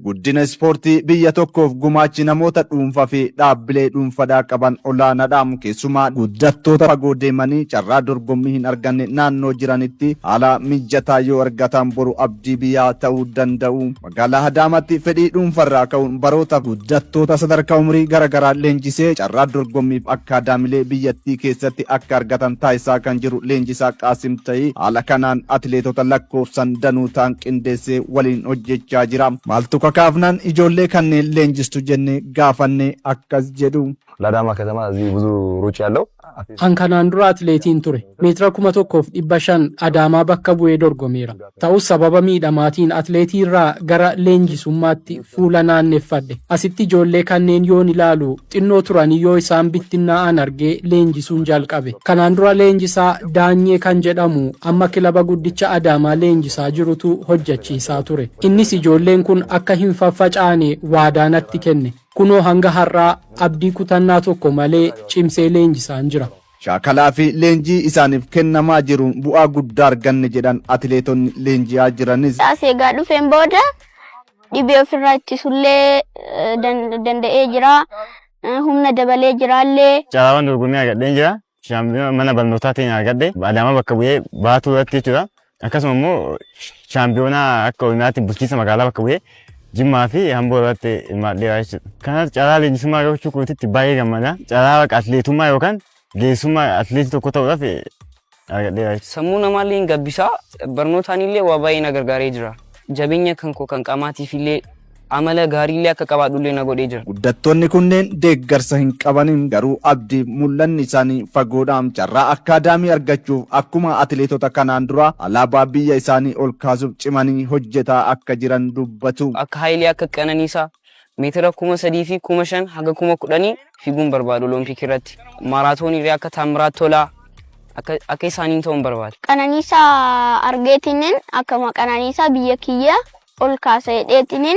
Guddina ispoortii biyya tokkoof gumaachi namoota dhuunfaa fi dhaabbilee dhuunfadhaa qaban olaanaadha. Keessumaa guddattoota fagoo deemanii carraa dorgommii hin arganne naannoo jiranitti haala mijataa yoo argatan boru abdii biyyaa ta'uu danda'u. Magaalaa Adaamaatti fedhii dhuunfarraa ka'uun baroota guddattoota sadarkaa umurii garaagaraa leenjisee carraa dorgommiif akkaadaamilee biyyattii keessatti akka argatan taasisaa kan jiru leenjisaa Qaasim Ta'ii haala kanaan atileetota lakkoofsan danuu ta'an qindeessee waliin hojjechaa jira. Maaltu kakaafnaan ijoollee kanneen leenjistu jennee gaafanne akkas jedhu. ለአዳማ ከተማ እዚህ ብዙ ሩጭ ያለው An kanaan dura atileetiin ture. Meetira 1500 Adaamaa bakka bu'ee dorgomeera. Ta'us sababa miidhamaatiin atileetii irraa gara leenjisummaatti fuula naanneffadhe. Asitti ijoollee kanneen yoon ilaalu xinnoo turanii yoo isaan bittinnaa'an argee leenjisuun jalqabe. Kanaan dura leenjisaa Daanyee kan jedhamu amma kilaba guddicha Adaamaa leenjisaa jirutu hojjechiisaa ture. Innis ijoolleen kun akka hin faffacaane waadaa natti kenne. Kunoo hanga har'aa abdii kutannaa tokko malee cimsee leenjisaan jira. Shaakalaa fi leenjii isaaniif kennamaa jiruun bu'aa guddaa arganne jedhan atileetonni leenji'aa jiranis. As eegaa dhufeen booda dhibee ofirraa ittisullee danda'ee jira. Humna dabalee jiraallee. Carraawwan dorgommii argadheen jira. Shaampiyoona mana barnootaatiin argadhe. Adaamaa bakka bu'ee Baatuu irratti jechuudha. Akkasuma immoo shaampiyoona akka Oromiyaatti bulchiinsa magaalaa bakka bu'ee Jimmaa fi Amboo irratti hirmaadheera jechuudha. Kanaaf carraa leenjisummaa argachuu kootitti baay'ee gammada. Carraa bakka atileetummaa yookaan geessummaa atileetii tokko ta'uudhaaf argadheera jechuudha. Sammuu namaallee hin gabbisaa, barnootaan illee waa baay'ee na gargaaree jira. Jabeenya kan koo kan qaamaatiif illee, amala gaariillee akka qabaadhullee na godhee jira. Guddattoonni kunneen deeggarsa hin qabaniin garuu abdii mul'anni isaanii fagoodhaan carraa akkaadaamii argachuuf akkuma atileetota kanaan dura alaabaa biyya isaanii ol kaasuuf cimanii hojjetaa akka jiran dubbatu. Akka Hayilee, akka Qananiisaa meetira 3000 fi 5000 haga 10,000 fiiguun barbaadu Olompikii irratti. Maaraatoonii irraa akka Taamiraat Tolaa akka isaaniin ta'uun barbaada. Qananiisaa argeetinin akkuma Qananiisaa biyya kiyya ol kaasa jedheetinin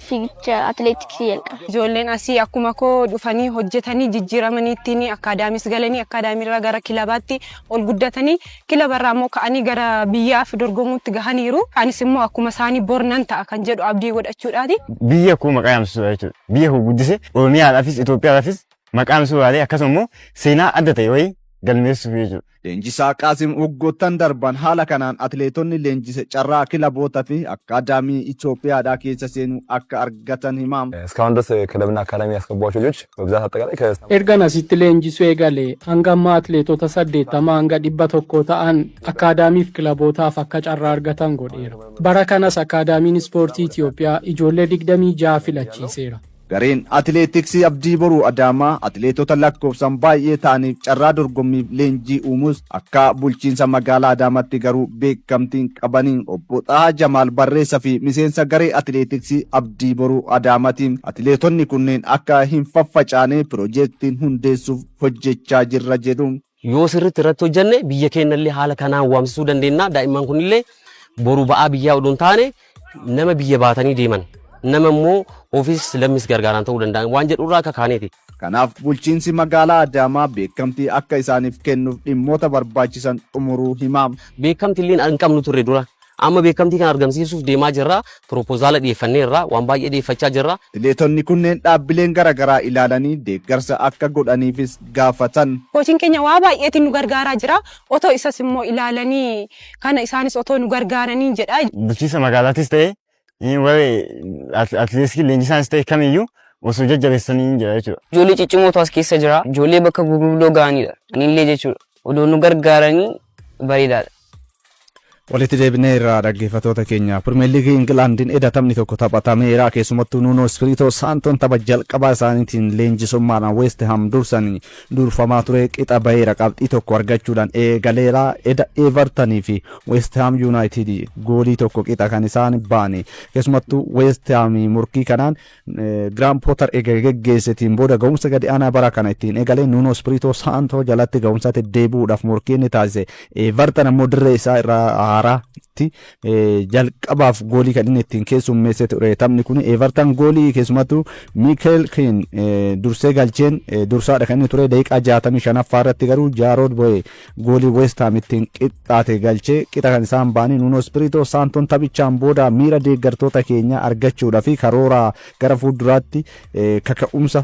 fiigicha atileetiksii jalqabe. Ijoolleen asii akkuma koo dhufanii hojjetanii jijjiiramanii ittiin akkaadaamis galanii, akkaadaamiirraa gara kilabaatti ol guddatanii, kilabarraa immoo ka'anii gara biyyaaf dorgomuutti gahaniiru. Anis immoo akkuma isaanii bornan ta'a kan jedhu abdii godhachuudhaati. Biyya koo maqaa yaamsisuudha jechuudha. Biyya koo guddise Oromiyaadhaafis Itoophiyaadhaafis maqaa yaamsisuudhaaf, akkasuma immoo seenaa adda ta'e wayii galmeessuuf jechuudha. Leenjisaa Qaasim waggoottan darban haala kanaan atileetonni leenjise carraa kilaboota fi akkaadaamii Itoophiyaadhaa keessa seenuu akka argatan hima. እስካሁን ድረስ ክለብና አካዳሚ ያስገቧቸው ልጆች በብዛት አጠቃላይ ከ Ergan asitti leenjisuu eegale hanga ammaa atileetota 80 hanga 100 ta'an akkaadaamiif kilabootaaf akka carraa argatan godheera. Bara kanas akkaadaamiin ispoortii Itoophiyaa ijoollee 26 filachiiseera. Gareen atileetiksii Abdii Boruu Adaamaa atileetota lakkoofsan baay'ee ta'aniif carraa dorgommiif leenjii uumuus akka bulchiinsa magaalaa Adaamaatti garuu beekamtiin qabaniin obbo Xahaa Jamaal barreessa fi miseensa garee atileetiksii Abdii Boruu Adaamaatiin atileetonni kunneen akka hin faffacaane piroojeektiin hundeessuuf hojjechaa jirra jedhu. Yoo sirriitti irratti hojjenne biyya keenyallee haala kanaan waamsisuu dandeenya. Daa'imman kunillee boru ba'aa biyyaa odoo hin taane nama biyya baatanii deeman, nama immoo ofiis lammis gargaaran ta'uu danda'an waan jedhurraa akka kaaneeti. Kanaaf bulchiinsi magaalaa Adaamaa beekamtii akka isaaniif kennuuf dhimmoota barbaachisan xumuruu hima. Beekamtii illee hin qabnu turre dura. Amma beekamtii kana argamsiisuuf deemaa jirra. Piroopozaala dhiyeeffanneerra, waan baay'ee dhiyeeffachaa jirra. Atileetonni kunneen dhaabbileen garaagaraa ilaalanii deeggarsa akka godhaniifis gaafatan. Koochiin keenya waa baay'eetiin nu gargaaraa jira. Otoo isas immoo ilaalanii kana isaanis otoo nu gargaaranii jedha. Bulchiinsa magaalaatis ta'e, warri atileetiksii leenjisaanis ta'e kamiyyuu osoo jajjabeessanii jira jechuudha. Ijoollee ciccimootu as keessa jira. Ijoollee bakka gurguddoo ga'anidha. Anillee jechuudha. Odoo nu gargaaranii bareedaadha. Walitti deebinee irraa, dhaggeeffattoota keenya. Pirimeer Liigii Ingilaandiin eda taphni tokko taphatameera. Keessumattuu Nuunoo Ispiriitoo Saantoon tapha jalqabaa isaaniitiin leenjisummaadhaan West Ham dursanii durfamaa ture qixa baheera, qabxii tokko argachuudhaan eegaleera. Eda Evertonii fi West Ham United goolii tokko qixa kan isaan ba'ani. Keessumattuu West Ham murkii kanaan Giraam Pootar eega geggeessetiin booda ga'umsa gadi aanaa bara kana ittiin eegalee Nuunoo Ispiriitoo Saantoo jalatti ga'umsatti deebi'uudhaaf murkii inni taasise. Everton ammoo dirree isaa irraa Haaraatti jalqabaaf goolii kan inni ittiin keessummeesse ture. Taphni kun Everton goolii keessumattuu Michael Keane dursee galcheen dursaadha kan inni ture. Daqiiqaa 65ffaa irratti garuu Jarrod Bowen goolii West Ham ittiin qixxaate galchee qixa kan isaan ba'anii. Nuno Espirito Santoon taphichaan booda miira deeggartoota keenyaa argachuudhaa fi karoora gara fuulduraatti kaka'umsa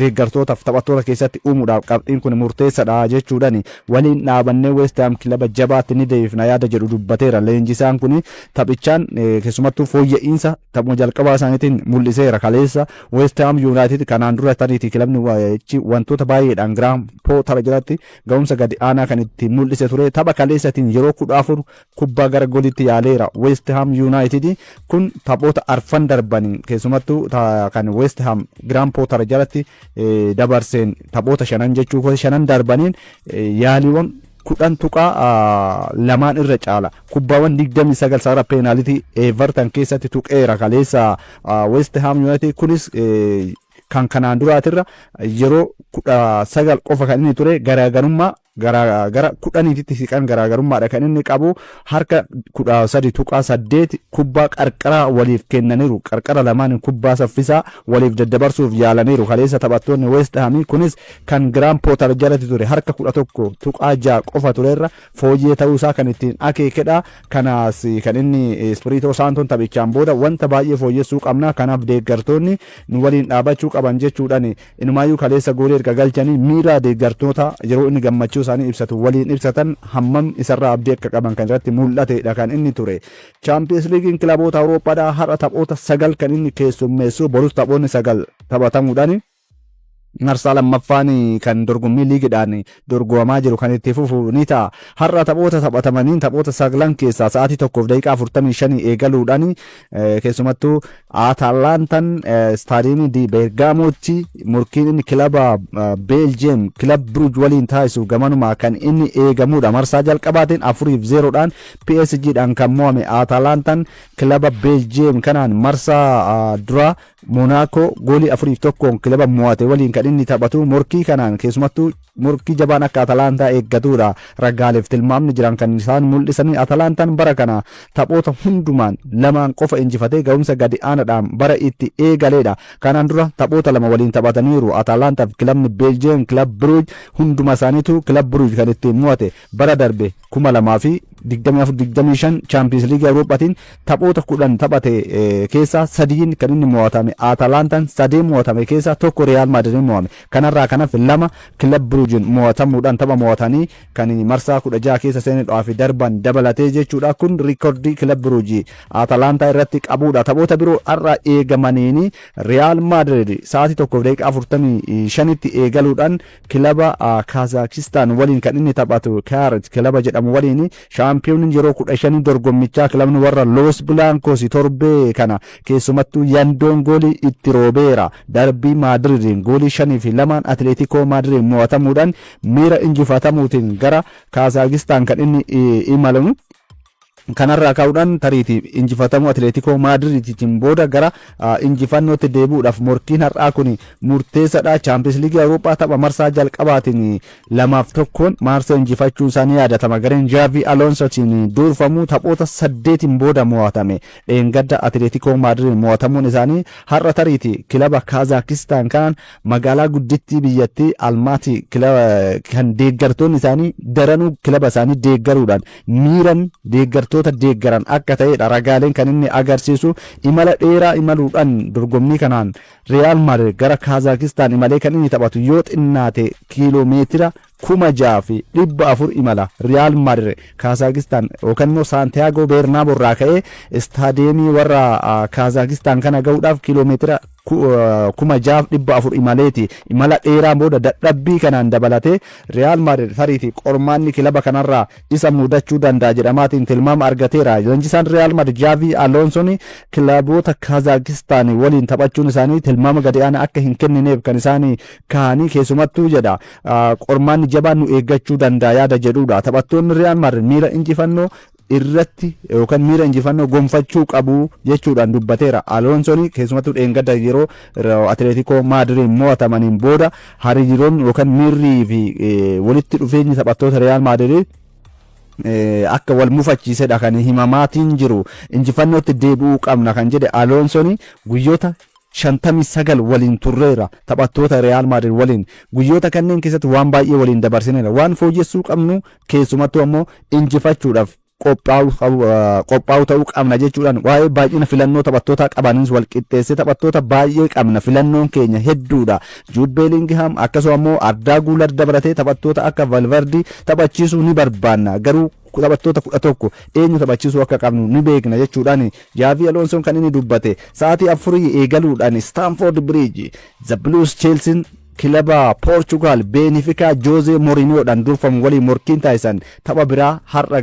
deeggartootaaf taphattoota keessatti uumuudhaaf qabxiin kun murteessadha jechuudhaan, waliin dhaabannee West Ham kilaba jabaatti ni deebifna yaada jedhu dubbateera. Leenjisaan kun taphichaan keessumattuu fooyya'insa taphuma jalqabaa isaaniitiin mul'iseera. Kaleessa West Ham United kanaan dura tariitii kilabni wantoota baay'eedhaan Graham Potter jalatti ga'umsa gadi aanaa kan itti mul'ise ture. Tapha kaleessatiin yeroo 14 kubbaa gara golitti yaaleera West Ham United. Kun taphoota arfan darbaniin, keessumattuu kan West Ham Graham Potter jalatti dabarseen, taphoota shanan jechuu, shanan darbaniin yaaliiwwan 10.2n irra caala. Kubbaawwan 29 sarara peenaalitii Everton keessatti tuqeera kaleessa West Ham United. Kunis kan kanaan duraatirra yeroo 19 qofa kan inni ture, garaagarummaa gara 10titti siqan garaagarummaadha kan inni qabu. Harka 13.8 kubbaa qarqara waliif kennaniiru. Qarqara lamaan kubbaa saffisaa waliif daddabarsuuf yaalaniiru kaleessa taphattoonni West Ham. Kunis kan Graham Potter jalatti ture harka 11.6 qofa turerra fooyyee ta'uusaa kan ittiin akeekedha. Kanaas kan inni Espirito Santoon taphichaan booda wanta baay'ee fooyyessuu qabna, kanaaf deeggartoonni nu waliin dhaabachuu qaban jechuudhaan, inumaayyuu kaleessa goolii erga galchanii miira deeggartoota yeroo inni gammachuu isaanii ibsatu waliin ibsatan hammam isarraa abdii akka qaban kan irratti mul'atedha kan inni ture. Chaampiyeens Liigiin kilaboota Awurooppaadhaa har'a taphoota sagal kan inni keessummeessu. Borus taphoonni sagal taphatamuudhaan marsaa lammaffaan kan dorgommii liigiidhaan dorgomamaa jiru kan itti fufu ni ta'a. Har'a taphoota taphatamaniin, taphoota saglan keessaa sa'aatii 1:45 eegaluudhaan keessumattuu Atalantaan istaadiyeemii Di Bergaamootti morkiin inni kilaba Beeljiyeem Kilab Bruj waliin taasisu gamanumaa kan inni eegamudha. Marsaa jalqabaatiin 4-0dhaan PSGdhaan kan mo'ame Atalantaan kilaba Beeljiyeem kanaan marsaa duraa Monaakoo goolii 4-1n kilaba mo'ate waliin kan inni taphatu. Morkii kanaan keessumattuu morkii jabaan akka Atalantaa eeggatudha. Ragaaleef tilmaamni jiran kan isaan mul'isanii, Atalantaan bara kana taphoota hundumaan lamaan qofa injifatee ga'umsa gadi aanaadhaan bara itti eegaleedha. Kanaan dura taphoota lama waliin taphataniiru. Atalantaaf kilabni Beeljiyeem Kilab Bruj hunduma isaaniitu Kilab Bruj kan ittiin mo'ate. Bara darbe 2024-25 Chaampiyeens Liigii Awurooppaatiin taphoota 10 taphate keessaa sadiin kan inni mo'atame Atalantaan, sadeen mo'atame keessaa tokko Real Maadriin mo'ame. Kanarraa kanaaf lama Kilab Bruujin mo'atamuudhaan tapha mo'atanii kan marsaa 16 keessa seenuudhaaf darban dabalatee jechuudha. Kun riikordii Kilab Bruujii Atalantaa irratti qabudha. Taphoota biroo har'a eegamaniin Real Maadrid sa'aatii 1:45tti eegaluudhaan kilaba Kaazaakstaan waliin kan inni taphatu, Kaaret kilaba jedhamu waliin. Shaampiyooniin yeroo 15 dorgommichaa kilabni warra Los Blancos torbee kana keessumattuu yandoon goolii itti roobeera. Darbii Maadridiin goolii 5-2n Atleetikoo Maadridiin mo'atamuudhaan miira injifatamuutiin gara Kaazaakstaan kan inni imalamu. Kanarraa ka'uudhaan tariitii injifatamuu Atleetikoo Maadridiitiin booda gara injifannootti deebi'uudhaaf morkiin har'aa kun murteessaadha. Chaampiyeens Liigii Awurooppaa tapha marsaa jalqabaatiin 2-1n Maarsee injifachuun isaanii yaadatama. Gareen Jaavii Alonsotiin durfamu taphoota saddeetiin booda mo'atame. Dheengadda Atleetikoo Maadridiin mo'atamuun isaanii har'a tariitii kilaba Kaazaakstaan kanaan magaalaa guddittii biyyattii Almaatii kan deeggartoonni isaanii daranuu kilaba isaanii deeggaruudhaan miiran deeggartoota deeggaran akka ta'edha ragaaleen kan inni agarsiisu. Imala dheeraa imaluudhaan dorgommii kanaan Real Madrid gara Kaazaakstaan imalee kan inni taphatu, yoo xinnaate kiiloomeetira 6,400 imala. Real Madrid Kaazaakstaan yookaan immoo Saantiyaagoo Beernaaboo irraa ka'ee istaadiyeemii warra Kaazaakstaan kana gahuudhaaf kiiloomeetira 6,400 imaleeti. Imala dheeraan booda dadhabbii kanaan dabalatee Real Madrid tariitii qormaanni kilaba kanarraa isa mudachuu danda'a jedhamaatiin tilmaama argateera. Leenjisaan Real Madrid Jaavi Alonsoon kilaboota Kaazaakstaan waliin taphachuun isaanii tilmaama gadi aanaa akka hin kennineef kan isaan kaa'anii, keessumattuu jedha qormaanni jabaan nu eeggachuu danda'a yaada jedhudha. Taphattoonni Real Madrid miira injifannoo irratti yookaan miira injifannoo gonfachuu qabu jechuudhaan dubbateera. Alonsoon keessumattuu dheengadda yeroo Atleetikoo Maadriid mo'atamaniin booda hariiroon yookaan miirrii fi walitti dhufeenyi taphattoota Real Maadriid Akka wal mufachiisedha kan himamaatiin jiru. Injifannootti deebi'uu qabna kan jedhe Aloonsoon, guyyoota 59 waliin turreera taphattoota Real Madrid waliin. Guyyoota kanneen keessatti waan baay'ee waliin dabarsineera. Waan fooyyessuu qabnu, keessumattuu ammoo injifachuudhaaf qophaa'uu ta'uu qabna jechuudhaan, waa'ee baay'ina filannoo taphattoota qabanis wal qixxeessee, taphattoota baay'ee qabna, filannoon keenya hedduudha. Jude Bellingham akkasuma ammoo Ardaa Guular dabalatee taphattoota akka Valverde taphachiisuu ni barbaanna, garuu taphattoota 11 eenyu taphachiisuu akka qabnu ni beekna jechuudhaan Jaavi Alonsoon kan inni dubbate. Sa'aatii 4 eegaluudhaan Stamford Bridge, The Blues, Chelsea kilaba Portugal Benfica Jose Mourinhoodhaan durfamu waliin morkiin taasisan tapha biraa har'a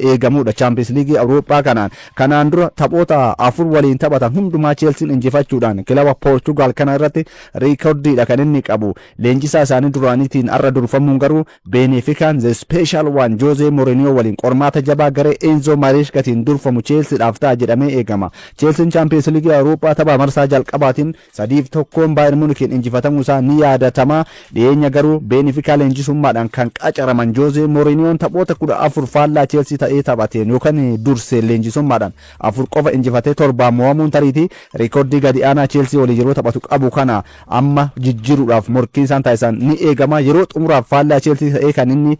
eegamudha Champions League Awurooppaa kanaan. Kanaan dura taphoota afur waliin taphatan hundumaa Chelsea injifachuudhaan kilaba Portugal kana irratti riikordiidha kan inni qabu. Leenjisaa isaanii duraaniitiin har'a durfamuun garuu Benfican The Special One Jose Mourinho waliin qormaata jabaa garee Enzo Marescatiin durfamu Chelseadhaaf ta'a jedhamee eegama. Chelsea Champions League Awurooppaa tapha marsaa jalqabaatiin 3-1n Bayern Munichiin injifatamuu isaa ni yaadatama. Dhiyeenya garuu Benfica leenjisummaadhaan kan qacaraman Jose Mourinhoon taphoota 14 faallaa Chelsea ta'ee taphateen yookaan dursee leenjisummaadhaan afur qofa injifatee torbaan mo'amuun tariitii riikordii gadi aanaa Chelsea walii yeroo taphatu qabu kana amma jijjiiruudhaaf morkiin isaan taasisan ni eegama. Yeroo xumuraaf faallaa Chelsea ta'ee kan inni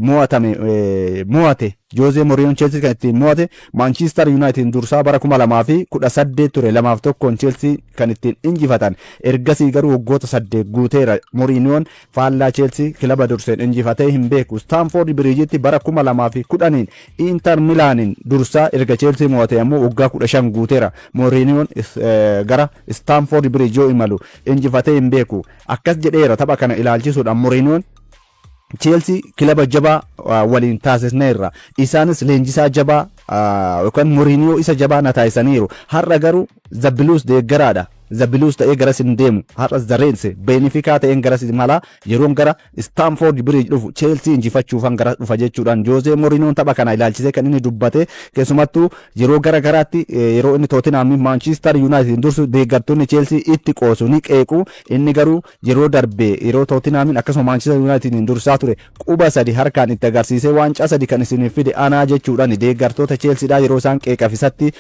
mo'atame, mo'ate, Jose Mourinho Chelsea kan ittiin mo'ate Manchester United dursaa bara 2018 ture, 2-1n Chelsea kan ittiin injifatan. Ergasii garuu waggoota 8 guuteera, Mourinhoon faallaa Chelsea kilaba durseen injifatee hin beeku. Stamford Bridgetti bara 2010n Inter Milaaniin dursaa erga Chelsea mo'ate ammoo waggaa 15 guuteera. Mourinhoon gara Stamford Bridge yoo imalu injifatee hin beeku. Akkas jedheera tapha kana ilaalchisuudhaan Mourinhoon: Chelsea kilaba jabaa waliin taasisneerra. Isaanis leenjisaa jabaa yookaan Mourinho isa jabaa na taasisaniiru. Har'a garuu The Blues deeggaraadha. The Blues ta'ee garas hin deemu. Har'a The Reds, Benfica ta'een garas mala. Yeroon gara Stamford Bridge dhufu Chelsea injifachuufan gara dhufa jechuudhaan Jose Mourinhoon tapha kana ilaalchisee kan inni dubbate. Keessumattuu yeroo gara garaatti yeroo inni Tottenham, Manchester United dursu deeggartoonni Chelsea itti qoosu, ni qeequ. Inni garuu yeroo darbe yeroo Tottenham akkasuma Manchester United dursaa ture quba sadi harkaan itti agarsiisee, waancaa sadi kan isiniif fide anaa jechuudhaan deeggartoota Chelseadhaa yeroo isaan qeeqafisatti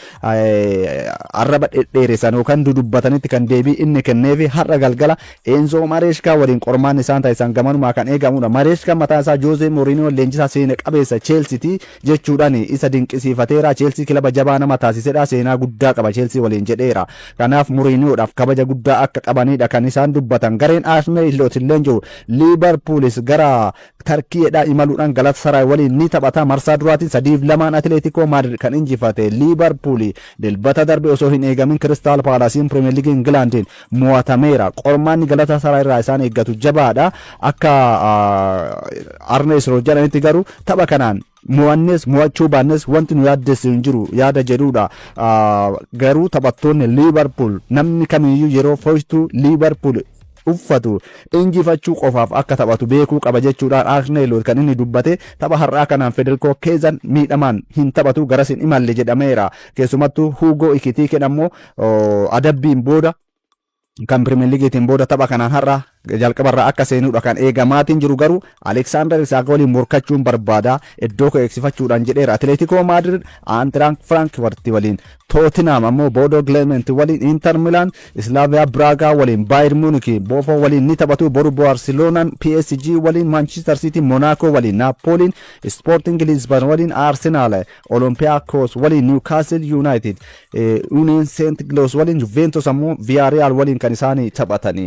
arraba dhedheeressan yookaan dudubbatanitti kan deebii inni kenneefi. Har'a galgala Enzo Maresca waliin qormaan isaan taasisan gamanumaa kan eegamudha. Maresca mataa isaa Jose Mourinho leenjisaa seena qabeessa Chelsea jechuudhaan isa dinqisiifateera. Chelsea kilaba jabaa nama taasisedha. Seenaa guddaa qaba Chelsea waliin jedheera. Kanaaf Mourinhoodhaaf kabaja guddaa akka qabanidha kan isaan dubbatan. Gareen Arsenal illee jiru Liverpoolis gara Tarkiidhaa imaluudhaan Galatasaray waliin ni taphata. Marsaa duraatiin 3-2n Atileetikoo Maadrid kan injifate Liverpool Dilbata darbe osoo hin eegamin Crystal Palacein Premier League Ingilaandiin mo'atameera. Qormaanni Galatasaray irraa isaan eeggatu jabaadha. Akka Arne Slot jedhanitti garuu tapha kanaan mo'annes mo'achuu baannes wanti nu yaaddessu hin jiru yaada jedhudha. Garuu taphattoonni Liverpool namni kamiyyuu yeroo foytuu Liverpool uffatu injifachuu qofaaf akka taphatu beekuu qaba jechuudhaan Arne Slot kan inni dubbate. Tapha har'aa kanaan Federico Chiesaan miidhamaan hin taphatu, garas hin imalle jedhameera. Keessumattuu Hugo Ekitike ammoo adabbiin booda kan Premier Leagueetiin booda tapha kanaan har'a jalqabarraa akka seenuudha kan eegamaatiin jiru. Garuu Alexander Isak waliin morkachuun barbaada, iddoo koo eegsifachuudhaan jedheera. Atletico Madrid Eintracht Frankfurt waliin, Tottenham ammoo Bodo Glimt waliin, Inter Milan Slavia Braga waliin, Bayern Munich Bochum waliin ni taphatu. Boru Barcelonaan PSG waliin, Manchester City Monaco waliin, Napoliin Sporting Lisbon waliin, Arsenal Olympiacos waliin, Newcastle United Union Saint Gilloise waliin, Juventus ammoo Villarreal waliin kan isaan taphatanii.